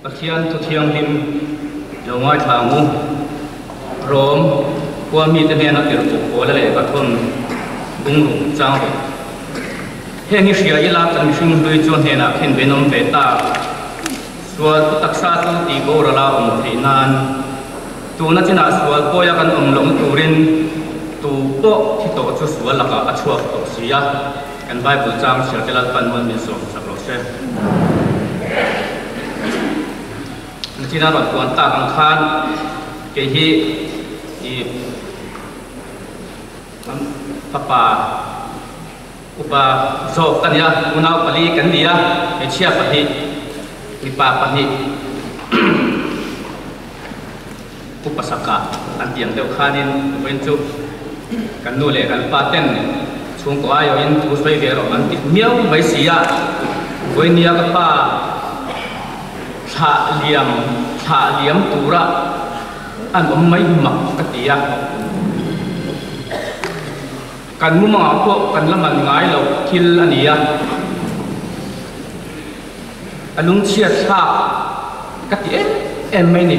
Pathian thu thianghlim lo ngaithla ang u. Rom khua mite hnena tirhkoh Paula leh ka thawn bungruk chang rawh. Heng hi hria ila kan mihring hlui chu a hnenah khin benawm ve ta. Sual thu taksa chu tih boral a awm theih nan tuna chinah sual pawia kan awm lohna turin tu pawh thi tawh chu sual lakah a chhuak tawh si a, kan Bible chang chhiar te Lalpan mual min sawm sak rawh se. Nachina rawn puan tak ang khan kei hi i fapa Upa zawk ka ni a, unau pali kan ni a, hmeichhia pahnih, mipa pahnih upa saka an tih ang deuh khanin vawiin chu kan nu leh kan pa ten chhungkaw aiawhin thu sawi ve rawh an ti miau mai si a, vawiin nia ka pa thlah liam thlah liam tura an awm mai hi mak ka ti a. Kan mumangah pawh kan la man ngai lo thil a ni a, a lungchhiat thlak ka ti em em mai ni.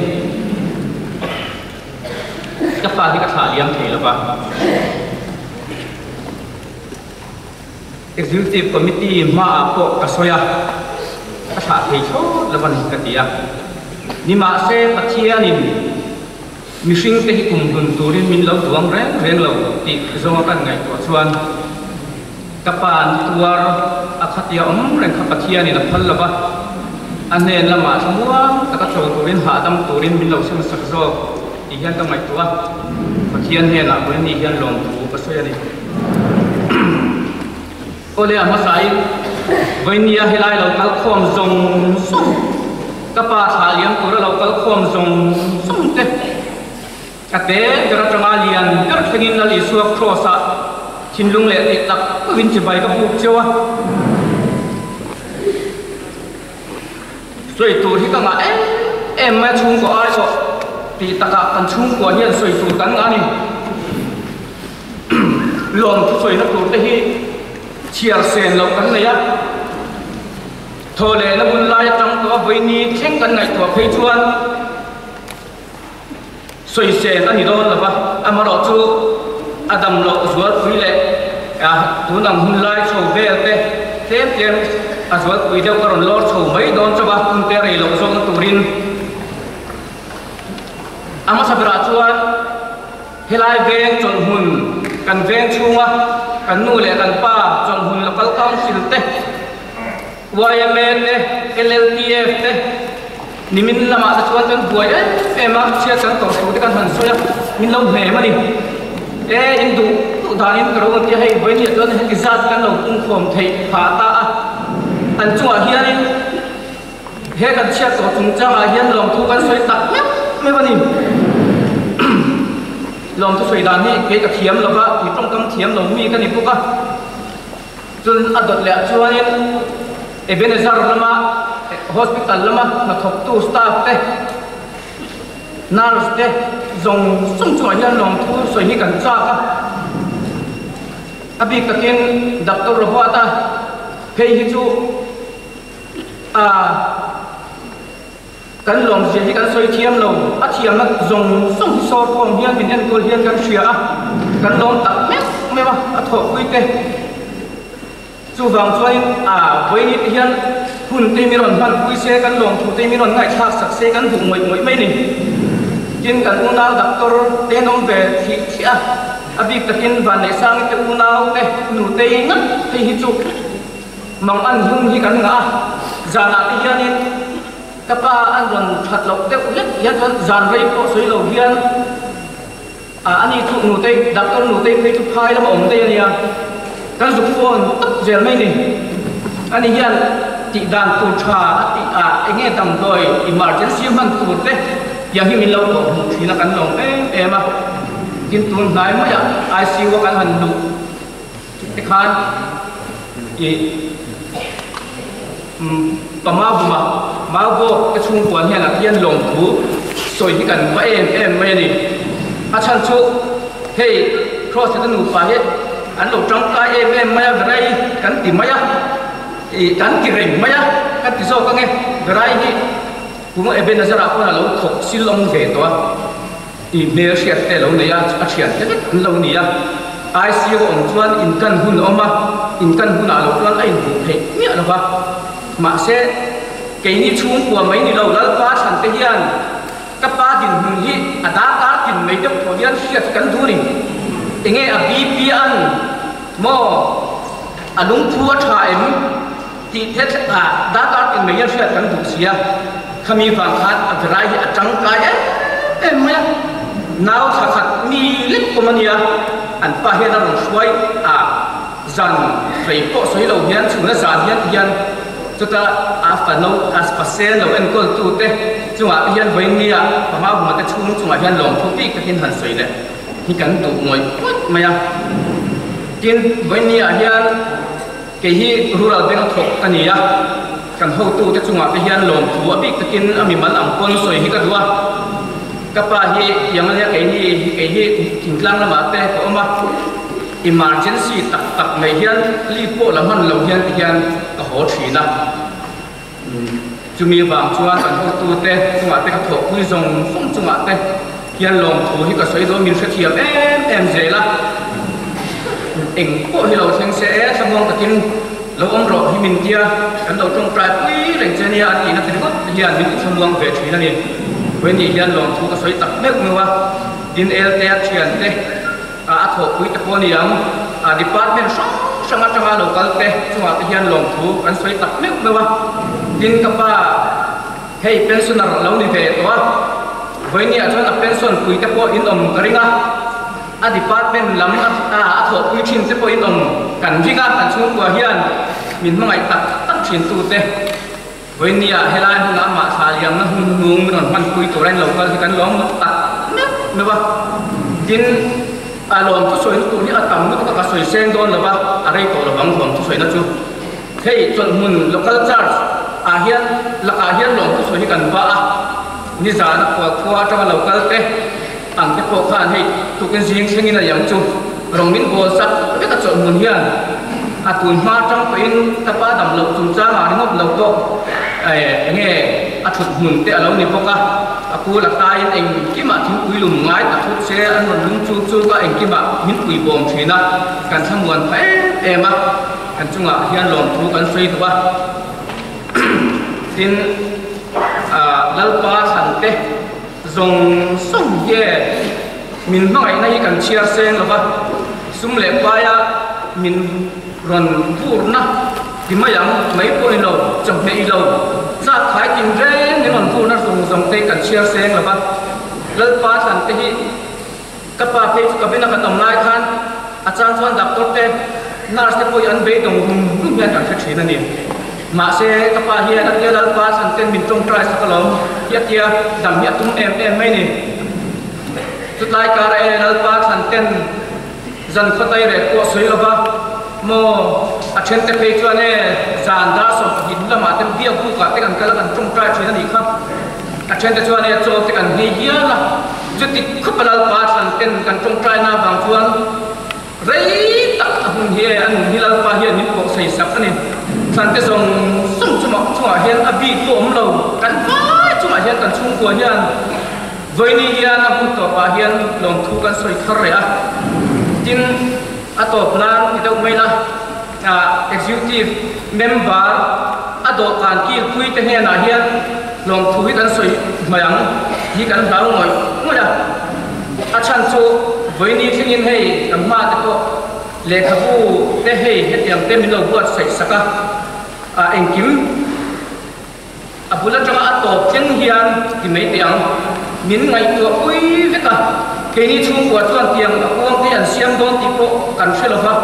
Ka fa hi ka thlah liam thei lo va. Executive Committee hmaah pawh ka sawi a, ka thlah thei thlawt lo a ni ka ti a. Nimahse Pathianin Mihring te hi kum hlun turin min lo duang reng reng lo tih zawnga kan ngaihtuah chuan ka pa an tuar a khatia awm reng kha Pathianin a phal lo va, a hnen lamah thlamuang taka chawl turin hahdam turin min lo semsak zawk tih hian ka ngaihtuah a, Pathian hnenah vawiin hian lawmthu ka sawi a ni. Awle a hmasain vawinia helai lo kal khawm zawng zawng, ka pa thlah liam tura lo kal khawm zawng zawng te, ka te ber atanga lian ber thlengin Lal Isua Kraws-ah thinlung leh tih tak takin chibai ka buk cheu a. Sawi tur hi ka ngah em em mai a, chhungkaw ai pawh tih takah kan chhungkua hian sawi tur kan ngah a ni. Lawm thusawina tur te hi chhiar sen loh kan nei a, thaw lehna hun lai atang tawh a vawiini thleng kan ngaihtuah phei chuan sawi sen a ni dawn lo va, amaherawh chu a dam loh zualpui leh tun ang hun lai chho vel te tlem tlem a zualpui deuh ka rawn lawr chho mai dawn chauh a, hun te rei loh zawkna turin a hmasa berah chuan Helai veng chawlhhmun, kan veng chhunga kan nu leh kan pa chawlhhmun Local Council te, yma te, LLTF te, nimin lamah te chuan kan buai em em a, chhiat kan tawh thu te kan han sawi a, min lo hnem a ni. E, in duh duh danin ka ro ang tia hei vawinia chuan heti zat kan lo pungkhawm theih phah ta a, an chungah hianin He kan chhiat tawh chungchangah hian lawmthu kan sawi tak meuh meuh a ni. Lawmthu sawi dan hi kei ka thiam lo va, mi tawngkam thiam lo mi ka ni bawk a. Chun a dawt leh ah chuanin Ebenezer lama hospital lama hnathawktu staff te, nurse te zawng zawng chungah hian lawmthu sawi hi kan chak a. A bik takin Doctor Rohuata phei hi chu A, kan lawmzia hi kan sawi thiam lo, a thiamna zawng zawng hi sawr khawm hian min enkawl hian kan hria a, kan lawm tak meuh meuh a, a thawhpui te. Chuvang chuanin a, vawiin te hian hun te mi rawn hmanpui se, kan lawmthu te mi rawn ngaihthlak sak se kan duh ngawih ngawih mai ni. Tin, kan unau doctor te an awm ve thih thih a, a bik takin Vanneihsangi te unau te, nutei ngat phei hi chu, Mang an hlum hi kan ngah a, zanah te hianin ka pa an rawn that loh deuh hlek hian chuan zan rei pawh sawi lo hian ah ani chu nutei doctor nutei phei chu phai lama awm daih a nia, kan zuk phone tawp zel mai ni. Ani hian tih dan tur tha a tih ah enge damdawi emergency hman tur te tiang hi min lo kawh hmuh thin a kan lawm em em a, tin tun hnai maiah ICU a kan han luh. Tikhan i Pama buma Mau bawk te chhungkuan hian ah hian lawmthu sawi hi kan va em em mai a ni. A chhan chu hei Kross te nupa hi an lo tangkai em em mai a, verai kan ti mai a, ih kan ti reng mai a, kan ti zawk ange verai hi. Kum Ebenezer-ah pawn a lo thawk silawm ve tawh a, i hmelhriat te a lo nei a, a thian te vek an lo ni a. ICU a awm chuan inkan hun a awm a, inkan hunah lo chuan a inhmuh theih miah lo va. Mahse, keini chhungkua mai ni lo Lalpa chhan te hian ka pa dinhmun hi a darkar tin mai deuh tawh hian hriat hi kan duh a ni. Enge a BP an maw? A lungphu a tha em? Tih te ah darkar tin mai hian hriat kan duh si a, khami vang khan a verai hi a tangkai em em mai a. Nau thla khat mi lek pawm a nia, an pa hian a rawn hruai a, zan rei pawh sawi lo hian chhuna zan hian ti hian chuta a fano a pasel lo enkawl tu te chungah te hian vawiin ah panga huma te chhung chungah hian lawmthu bik takin han sawi leh hi kan duh ngawih ngawih mai a. Tin, vawiin ah hian. Kei hi Rural Bank a thawk ka ni a, kan hotute chungah te hian lawmthu a bik takin a mimal ang pawn sawi hi ka duh a. Ka pa hi tiang ania keini kei hi thingtlang lamah te ka awm a, emergency tak tak mai hian leave pawh la hman lo hian ti hian ka haw thin a. Chumi vang chuan kan hotute chungah te ka thawhpui zawng zawng chungah te hian lawmthu hi ka sawi dawn min hrethiam em em zel a. Eng pawh hi lo thleng se e, thlamuang takin lo awm rawh hi min tia, kan lo tawngtai pui reng che nia a tihna ti ringawt hian min ti thlamuang ve thin a ni. Vawiin hian lawmthu ka sawi tak meuh meuh a, din el te a thian te, A thawhpui te pawh a ni ang. A department hrang hrang atanga lo kal te chungah te hian lawmthu kan sawi tak meuh meuh a. Tin ka pa hei pensioner a lo ni ve tawh a, vawinia chuan a pension pui te pawh in awm ka ring a, a department lam a thawhpui thin te pawh in awm kan ring a, kan chhungkua hian min hmangaih tak tak thin tu te. Vawinia helai hmunah amah thla liamna hun hnung min rawn hmanpui tura in lo kal hi kan lawm tak meuh meuh a. Tin, a lawm thusawina tur hi a tam lutuk a, ka sawi seng dawn lo va, a rei tawh lovang lawm thusawina chu. Hei chawlhhmun local church ah hian lakah hian lawm thusawi hi kan va a, nizana khualkhua atanga lo kal te ang te pawh khan hei tukin zing thlengin a liam chu rawng min bawl sak vek a chawlhhmun hian. A tun hma atang pawhin ka pa dam loh chungchangah ringawt lo pawh eng nge a thut hmun te a lo ni bawk a, a kul a taiin engkimah thingpui lum ngai ta thut se an rawn lum chuk chuk a, engkimah min pui bawm thin a, kan thlamuan pha em em a, kan chungah hian lawmthu kan sawi duh a. Tin, Lalpa thlan te zawng zawng hi min hmangaihna hi kan chhiar seng lo va. Sum leh paia min rawn vurna ti mai ang, mai pawh ni lo, chawhmeh i lo, zat khai tin reng min rawn vurna zawng zawng te kan chhiar seng lo va. Lalpa thlan te hi ka pa phei chu cabin a kan awm lai khan a chang chuan doctor te, nurse te pawh hi an beidawng rum rum hian kan hre thin a ni. Mahse ka pa hian a tia Lalpa thlan ten min tawngtai sak alawm hi a tia dam hi a tum em em mai ni. Chutlai kara e Lalpa thlan ten zan khawtai reh pawh sawi lo va maw a then te phei chuan e zan dar 20 lamah te biak bukah te kan kal a kan tawngtai thin a nih kha. A then te chuan e chaw te kan nghei hial a, chuti khawp a Lalpa thlan ten kan tawngtai na vang chuan Rei tak a hun hi e, a nun hi Lalpa hian min pawh sei sak a ni. Thlan te zawng zawng chungah chungah hian a bik pawh awm lo, kan vai chungah hian kan chhungkua hian vawiini hian a hun tawpah hian lawmthu kan sawi thar reh a. Tin, a tawp nan ti deuh mai la, Executive member a dawhkan kilpui te hnenah hian lawmthu hi kan sawi hmai ang hi kan hlau ngawih ngawih a. A chhan chu vawiini thlengin hei kan hma te pawh lehkhabu te hei hetiang te min lo buatsaih sak a, ah engkim a bul atanga a tawp thleng hian ti mai teh ang min ngaihtuah pui vek a, keini chhungkua chuan tiang a kuang te an siam dawn tih pawh kan hre lo va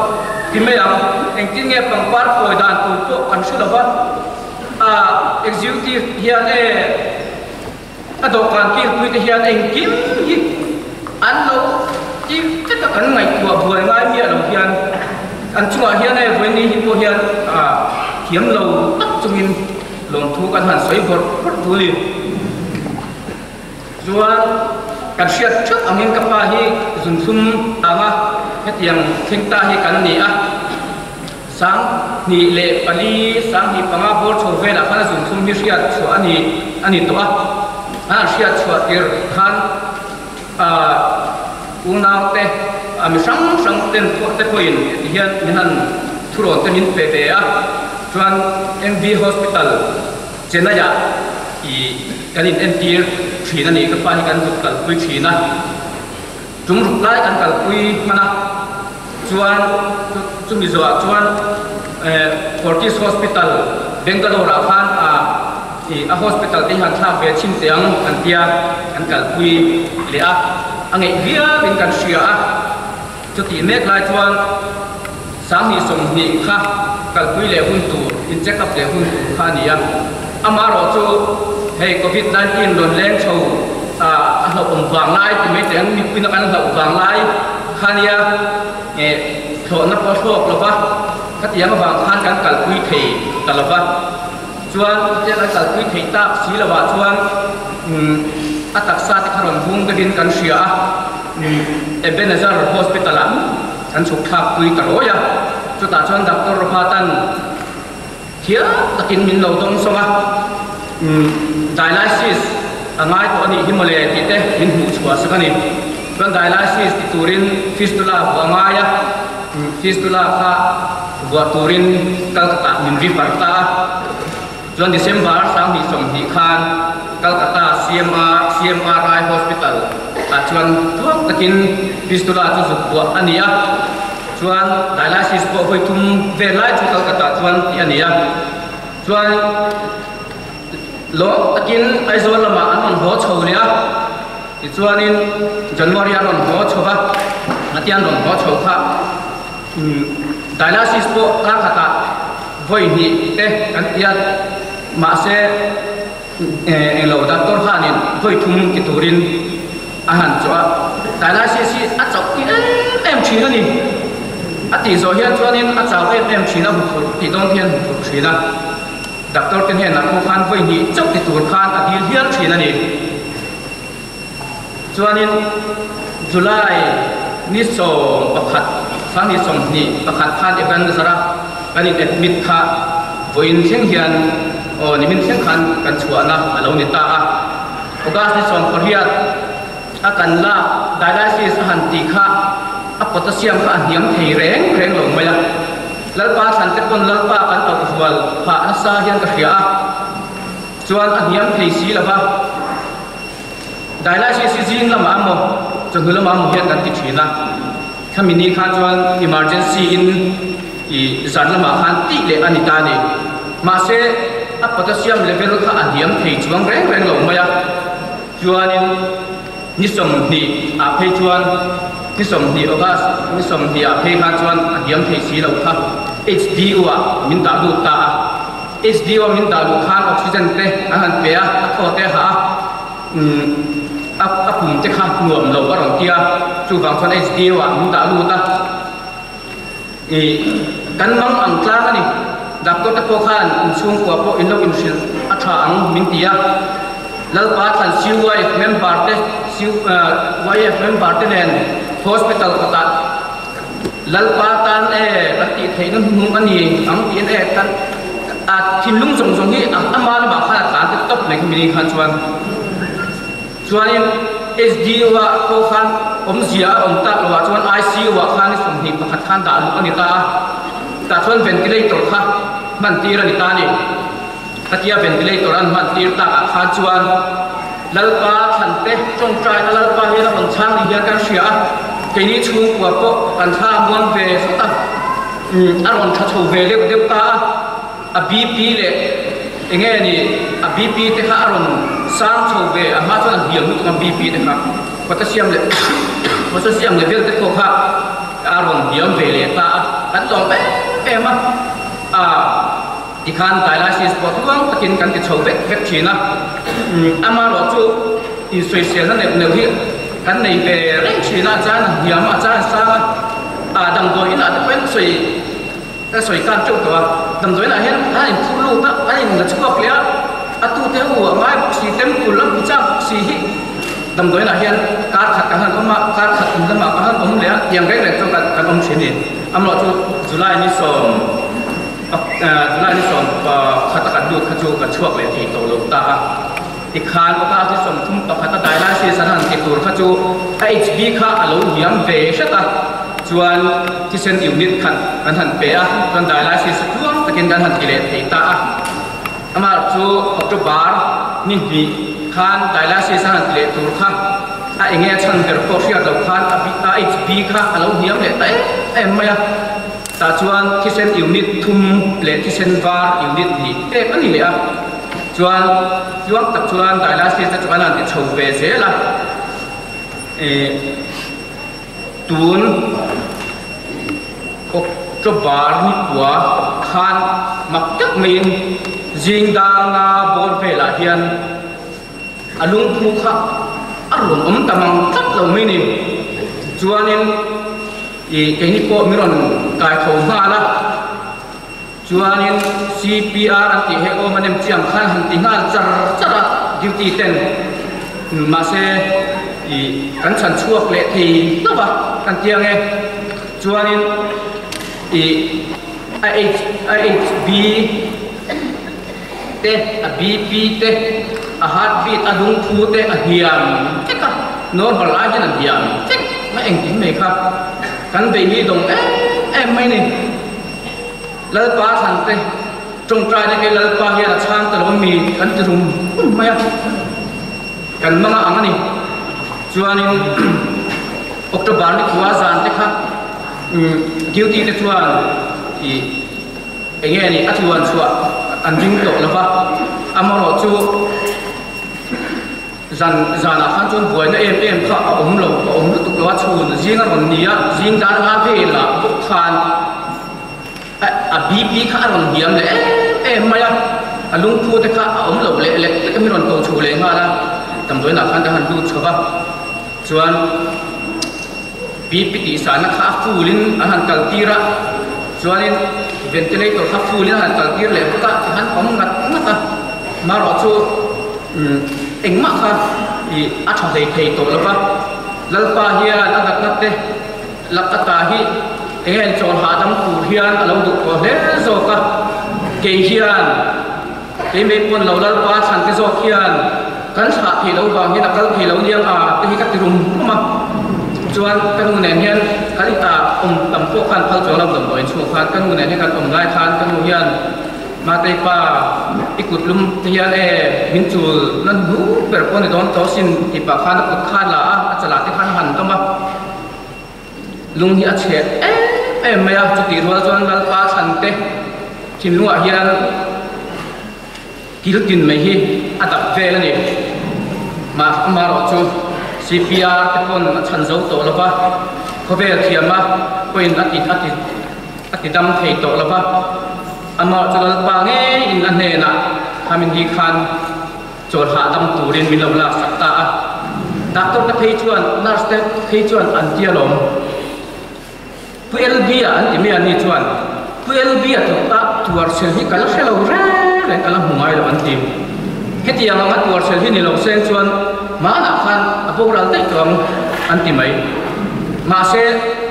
ti mai ang, engtin nge pangpar kawi dan tur pawh kan hre lo va, ah executive hian e. A dawhkan kilpui te hian engkim hi an lo ti vek a, kan ngaihtuah buai ngai miah lo hian an chungah hian hei vawiin hi pawh hian thiam lo tak chungin lawmthu kan han sawi bawrh bawrh tu a ni. Chuan kan hriat theuh angin ka pa hi zunthlum anga hetiang thleng ta hi kan ni a. 24, 25 bawr chho velah khan a zunthlum hi hriat chhuah a ni a ni tawh a. An hriat chhuah tir khan unaute mi hrang hrang ten pawh te pawhin ti hian min han thurawn te min pe ve a. Chuan MV Hospital Chennai-ah ih kan in entir thin a ni. Ka pa hi kan zuk kalpui thin a. Tum ruk lai kan kalpui hman a, chuan chumi zawhah chuan Fortis Hospital Bangalore ah khan a hospital te hi han thlak ve chhin teh ang an tia kan kalpui leh a, a ngeih viau in kan hria a, chutih mek lai chuan 2020 kha kalpui leh hun tur in check up leh hun tur kha a ni a, amaherawhchu hei Covid 19 rawn leng chho. A hlauhawm vang lai ti mai teh ang, mipuina kan hlauh vang lai kha nia thlawhna pawh a hlawk lo va, khatiang avang khan kan kalpui thei ta lo va. Chuan khatia kan kalpui thei tak si lovah chuan a taksa te kha rawn hung deuhin kan hria a, Ebenezer Hospital-ah kan chhuk thlakpui ta rawi a, chutah chuan Doctor Rohatan, Thiam takin min lo dawng sawng a, dialysis a ngai tawh a nih hi mawle tih te min hmuh chhuah sak a ni. Chuan dialysis ti turin fistula vuah a ngai a, fistula kha vuah turin Calcutta min refer ta a. Chuan December 2020 khan Calcutta CMR CMRI Hospital ah chuan tluang takin fistula chu zuk vuah a ni a. Chuan dialysis pawh hawi thum vel lai chu Calcutta chuan tih a ni a. Chuan lawm takin Aizawl lamah an rawn haw chho leh a. Tichuanin January an rawn haw chho va, Ngati an rawn haw chho kha dialysis pawh kar khatah vawi hnih te kan ti a, mahse englo doctor khanin vawi thum ti turin A han chawh a, dialysis hi a chauh tih em em thin a ni. A tih zawh hian chuanin a chau em em thin a, huphurh tih dawn hian huphurh thin a. Doctor te hnenah pawh khan vawi hnih chauh ti tur khan a dil hial thin a ni. Chuanin July ni 11, 2021 khan Ebenezer a kan in admit kha vawiin thleng hian aw nimin thleng khan kan chhuahna a lo ni ta a. August ni 18 a kan lak dialysis a han tih kha a potassium kha a hniam thei reng reng lo mai a. Lalpa thlan te pawn Lalpa kan auh rual phah nasa hian ka hria a, chuan a hniam thei si lo va. Dialysis hi zing lamah emaw chawhnu lamah emaw hian kan ti thin a, khami ni khan chuan emergency in ih zan lamah khan tih leh a ni ta a ni. Mahse, a potassium level kha a hniam thei chuang reng reng lo mai a, chuanin ni 20 ah phei chuan ni 20 August ni 20 ah phei khan chuan a hniam thei si lo kha HDU ah min dah lut ta a, HDU ah min dah luh khan oxygen te an han pe a, a thaw te a hah a, umm a a pum te kha nuam lo a rawn ti a, chuvang chuan HDU ah min dah lut a. Ih, kan mang ang tlang a ni. Doctor te pawh khan inchhungkua pawh in lo inhrilh a tha ang min ti a. Lalpa thlan CYF member te CYF member te nen hospital kawtah Lalpa tan e kan tih theihna hnuhnung a ni ang tiin e kan a thinlung zawng zawng hi ama lamah khan a tlan te tawp mai kha mini khan chuan. Chuanin SDU ah pawh khan awmzia a awm tak loh ah chuan ICU ah khan 21 khan dah luh a ni ta a, tah chuan ventilator kha hman tir a ni ta a ni. Khatia ventilator an hman tir tak ah khan chuan Lalpa thlan te tawngtaina Lalpa hian a rawn chhang ni hian kan hria a, keini chhungkua pawh kan thla a muang ve sawt a, a rawn tha chho ve deuh deuh ta a. A BP leh enge ni a BP te kha a rawn sang chho ve a hma chuan a hniam lutuk ang BP te kha potassium leh potassium level te pawh kha a rawn hniam ve leh ta a kan lawm em em a a tikhan dialysis pawh tluang takin kan ti chho vek vek thin a amaherawh chu insawiselna neuh neuh hi kan nei ve reng thin a a chan a hniam a a chan a sang a a damdawi inah te pawhin sawi Ka sawi khan teuh tawh a, damdawiinah hian a inphur lut a, a in la chhuak leh a, a tute ho a ngai bawk si, temple a hmu chak bawk si hi damdawiinah hian kar khat kan han awm a, kar khat in lamah kan han awm leh a, tiang reng reng chuan kan awm thin a ni. Amaherawhchu July ni July ni 11 a kan lut kha chu kan chhuak leh thei tawh lo ta a. Tikhan August ni 31 a dialysis an han ti tur kha chu a HB kha a lo hniam ve hret a, chuan thisen unit khat kan han pe a, chuan dialysis tluang takin kan han ti leh thei ta a. Amah chu October ni hnih khan dialysis a han ti leh tur kha a enge a chhan ber pawh hriat loh khan a HB kha a lo hniam leh ta em em mai a. Tah chuan thisen unit thum leh thisen var unit hnih pek a ni leh a. Chuan tluang tak chuan dialysis te chu an han ti chho ve zel a. Ih tun October ni kua khan mak tak maiin zing dar nga bawr velah hian A lungphu kha a rawn awm ta mang tlat lo mai ni. Chuanin ih keini pawh min rawn kai tho nghal a, chuanin CPR an tih he awm a nem chiang khan han ti nghal char char a duty ten mahse ih kan chhan chhuak leh thei hlauh a kan ti ang e. Chuanin ih a H a HB te, a BP te, a heartbeat, a lungphu te a hniam vek a, normal ai hian a hniam vek mai engtin mai kha kan bei hi dawng em em mai ni. Lalpa thlan te tawngtai te kei Lalpa hian a chhang ta lo mi kan ti rum rum mai a, kan manga ang a ni. Chuanin October ni khua zan te kha duty te chuan ih Enge a nih a tluan chhuah an ring tawh lo va, amaherawh chu zan zanah khan chuan buaina em em kha a awm lo, a awm lutuk lo a, chhun zing a rawn ni a, zing dar nga velah bawk khan a BP kha a rawn hniam leh em em mai a, a lungphu te kha a awm loh leh lek lek a mi rawn ko chho leh nghal a, damdawiinah khan ka han lut chho va, chuan. BP tihsahna kha a full in an han kal tir a, chuanin ventilator kha full in an han kal tir leh bawk a, tikhan awm ngat ngat a, marawh chu umm engmah kha ih a tha hlei thei tawh lo va, Lalpa hian a natna te lak ata hi enge an chawl hahdam tur hian a lo duh tawh hle zawk a, kei hian kei mai pawn lo Lalpa thlan te zawk hian kan thlah thei lo vang hian a kal thei lo niang a te hi ka ti rum rum a, chuan ka nu nen hian kan ita awm tam pawh khan phal chuang lo damdawiin chhung khan ka nu nen hian kan awm lai khan ka nu hian Matei pa i kut lum te hian e min chul na hnu ber pawh ni dawn tawh sin tih pah khan a kut khan la a, a chalah te khan a han dawm a. Lung hi a chhe em em mai a, chutih rual chuan Lalpa thlan te thinlungah hian kil tin mai hi a dap vel a ni. Mah amaherawh chu CPR te pawn a chhan zo tawh lo va, khawvel thiama pawhin a ti a ti a ti dam thei tawh lo va, amaherawh chu Lalpa ngeiin a hnenah khamin hi khan Chawl hahdam turin min lo laksak ta a, doctor te phei chuan nurse te phei chuan an ti alawm. Pu LB a an ti mai a ni chuan Pu LB a tluk a tuarchhel hi ka la hre lo reng reng ka la hmu ngai lo an ti. Hetiang anga tuarchhel hi ni lo seng chuan hmanah khan a boral daih tawh ang an ti mai. Mahse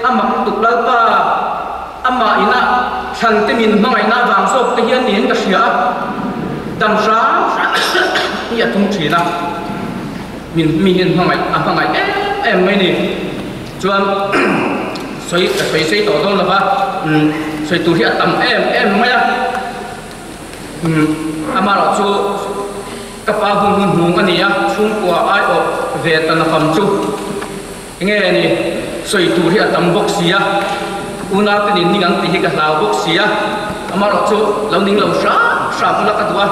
a mak tuk Lalpa Amah ina thlan te min hmangaihna avang zawk te hian niin ka hria a, dam hram hram hi a tum thin a, min mi hian hmangaih a hmangaih em em mai ni. Chuan sawi ka sawi sei tawh dawn lova, sawi tur hi a tam em em mai a, amaherawh chu ka pa hun hun hnung a ni a, chhungkua aiawh ve ta nafam chu. Enge ni, sawi tur hi a tam bawk si a, unau te nin ning ang tih hi ka hlau bawk si a, amaherawh chu lo ning lo hram hram ula ka duh a.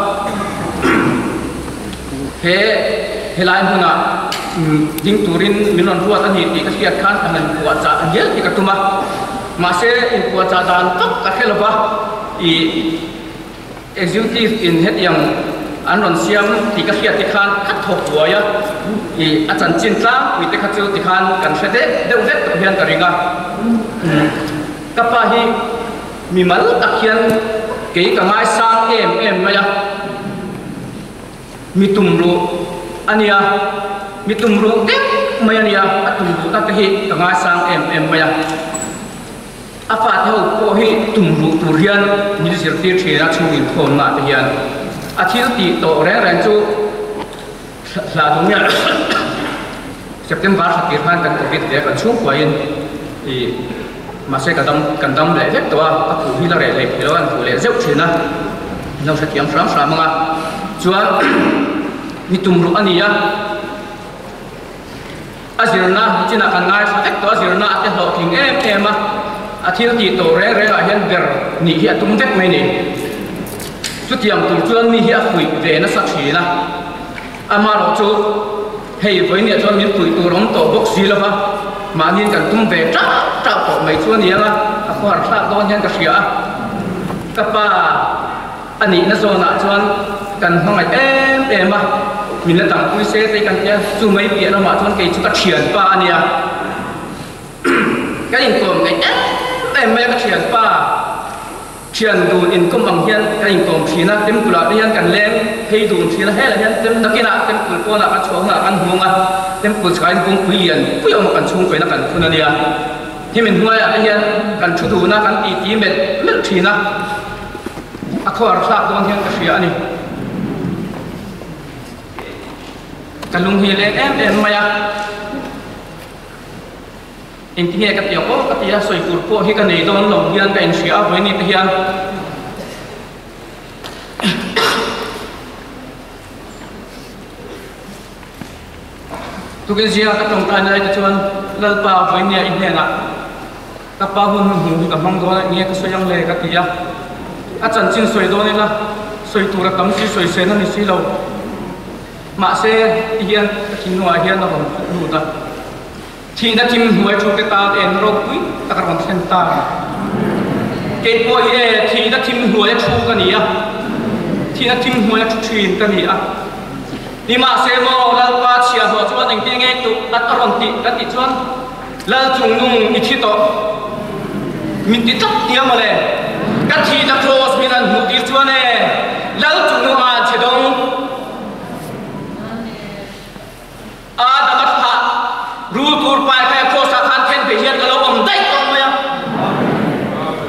He helai hmunah ding turin min rawn ruat a ni tih ka hriat khan ka han puahchah ngial hi ka tum a, mahse inpuahchah dan tak ka hre lova, ih. Executive in hetiang an rawn siam tih ka hriat te khan ka thawk buai a, ih a chanchin tlangpui te kha chu tikhan kan hre deuh deuh vek tawh hian ka ring a. Ka pa hi mimal tak hian kei ka ngaisang em em mai a, mi tumruh a nia, mi tumruh deuh mai a nia, a tumruhna te hi ka ngaisang em em mai a. A fate ho pawh hi tum ruh tur hian min zirtir thin a, chhung inkhawmna te hian a thil tih tawh reng reng chu hla dum hian September thla tir khan kan covid ve a, kan chhungkuain ih mahse ka dam kan dam leh vek tawh a, ka khuh hi la reh hlei thei lo a, an khuh leh zeuh thin a, an lo hrethiam hram hram ang a, chuan mi tum ruh a ni a. A zirna chinah kan ngaithla vek tawh, a zirna a te hlawhtling em em a, a thil tih tawh reng rengah hian ber nih hi a tum vek mai ni. Chutiang tur chuan mi hi a fuih ve nasa thin a, amaherawh chu hei vawinia chuan min fuih tur awm tawh bawk si lova, mahniin kan tum ve tah tah tawh mai chu a ni ang a, a khuar thlak dawn hian ka hria a, ka pa. A nihna zawnah chuan kan hmangaih em em a, min la dangpui se tei kan tia, chu mai piah lamah chuan kei chu ka thianpa a nia. Ka inkawm ngeih em em mai a ka thianpa, thian dun inkawm ang hian ka inkawm thin a, temple ah te hian kan leng phei dun thin a, helai hian tem nakinah temple pawnah kan chhuah hunah kan hmung a, temple chhaiin kawngpui lian pui a awm a kan chhungkawiin a kan phun a nia. Hemi hnuaiah te hian kan thu dun a, kan titi melh melh thin a. A khuar thlak dawn hian ka hria a ni. Ka lung hi a leng em em mai a. Engtinge ka ti ang aw ka ti a, sawi tur pawh hi ka nei dawn lo hian ka inhria a, vawiin te hian. Tukin zia ka tawngtai lai te chuan Lalpa vawinia i hnenah ka pa hun hun hmuh hi ka hmang dawn a, enge ka sawi ang le ka ti a. A chanchin sawi dawn ila sawi tur a tam si sawi sen a ni si lo. Mahse ti hian ka thinlungah hian a rawn lut a. Thihna thim hnuai thu te tan en ropui tak a rawn thlen ta. Kei pawh hi e thihna thim hnuai a thu ka ni a, thihna thim hnuai a thu thin ka ni a. Nimahse maw Lalpa chhiahhlawh chuan engtin nge tuh at a rawn tih ka tih chuan Lal chungnung i thi tawh min ti tlat nia mawle. Ka thihna kraws min an hmuh tir chuan e Lal chungnung a an chhe dawng. Adama thlah rul tur pai kha kraws ah khan then ve hian ka lo awm daih tawh mai a,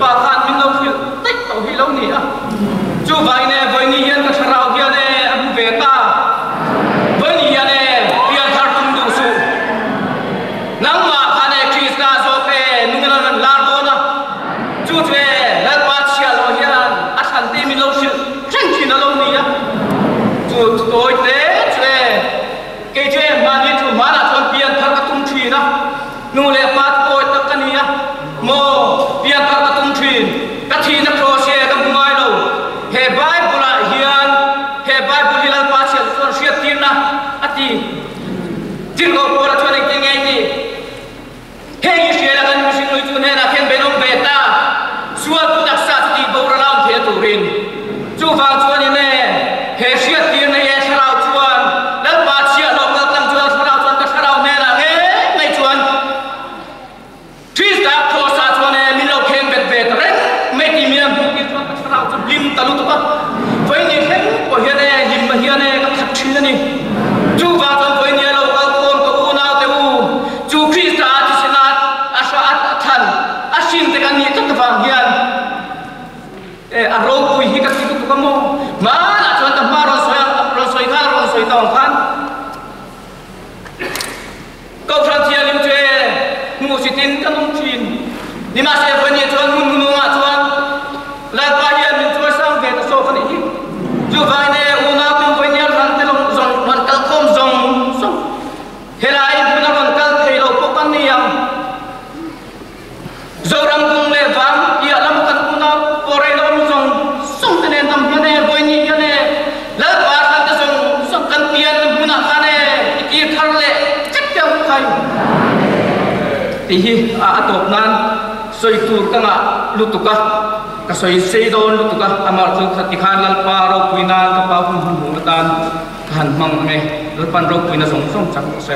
pa khan min lo hrilh daih tawh hi lo ni a, chuvangin e vawiini hian ka thlarau hian e a hmu ve ta, vawiini hian e pianthar tum duh suh, nangmah khan e Krista zawk e nungin a rawn lar dawn a, chu chu e Lalpa chhiahhlawh hian a thlan te min lo hrilh reng thin a lo ni a, chu tawi te chu e. Kei chu em hmani chu hmanah chuan pian thar ka tum thin a, nu leh pa chu pawi tak ka ni a, maw pian thar ka tum thin, ka thihna cross hi ka hmu ngai lo, he Bible ah hian he Bible hi Lalpa chhiat chuan hriat tirna a ti, Tirhkoh Paula chuan engtin nge i tih? Heng i hriat a kan mihring lui chu hnenah khian benawm ve ta, sual pu taksa chu tih boral a awm thei a turin. Chuvang chuanin e, he hriattirna hi e thlarau chuan Lalpa chhiahhlawh kaltlang chuan a thlarau chuan ka thlarau hnenah ngei ngei chuan Krista Kross ah chuan e min lo kheng bet ve ta reng mai tih min an hmuh tir chuan ka thlarau chu hlim ta lutuk a, vawiin thleng pawh hian e hlimna hian e ka khat thin a ni. Chuvang chuan vawiin a lo kalkhawm ka unaute u, Chu Krista a thisen a a hra a thlan a hrin te kan nih tlat avang hian e a ropui hi ka ti lutuk a maw? Hmanah chuan ka hma rawn sawi a rawn sawi khan rawn sawi tawng khan Kohhran thianghlim chu e hmuhsitin kan awm thin. Nimahse vawinia chuan hmun hmunungah chuan Lalpa hian min chuaisang ve ta zawk a nih hi. Chuvangin e unau tum vawinia ran te lawng zawng rawn kalkhawm zawng zawng Helai hmun a rawn kal thei lo pawh kan ni ang. Zoram kung leh vang piah lama kan unau pawh rei lo awm zawng zawng te nen tam hian e, vawiin hian e, Lalpa thlan te zawng zawng kan pianna hmunah khan e i tir thar leh vek te ang khai tih hi a tawp nan sawi tur ka ngah lutuk a, ka sawi sei dawn lutuk a, amah chu tikhan Lalpa ropui nan ka pa hun hun hmuh atan Ka han hmang ang e, Lalpan ropuina zawng zawng chak rawh se.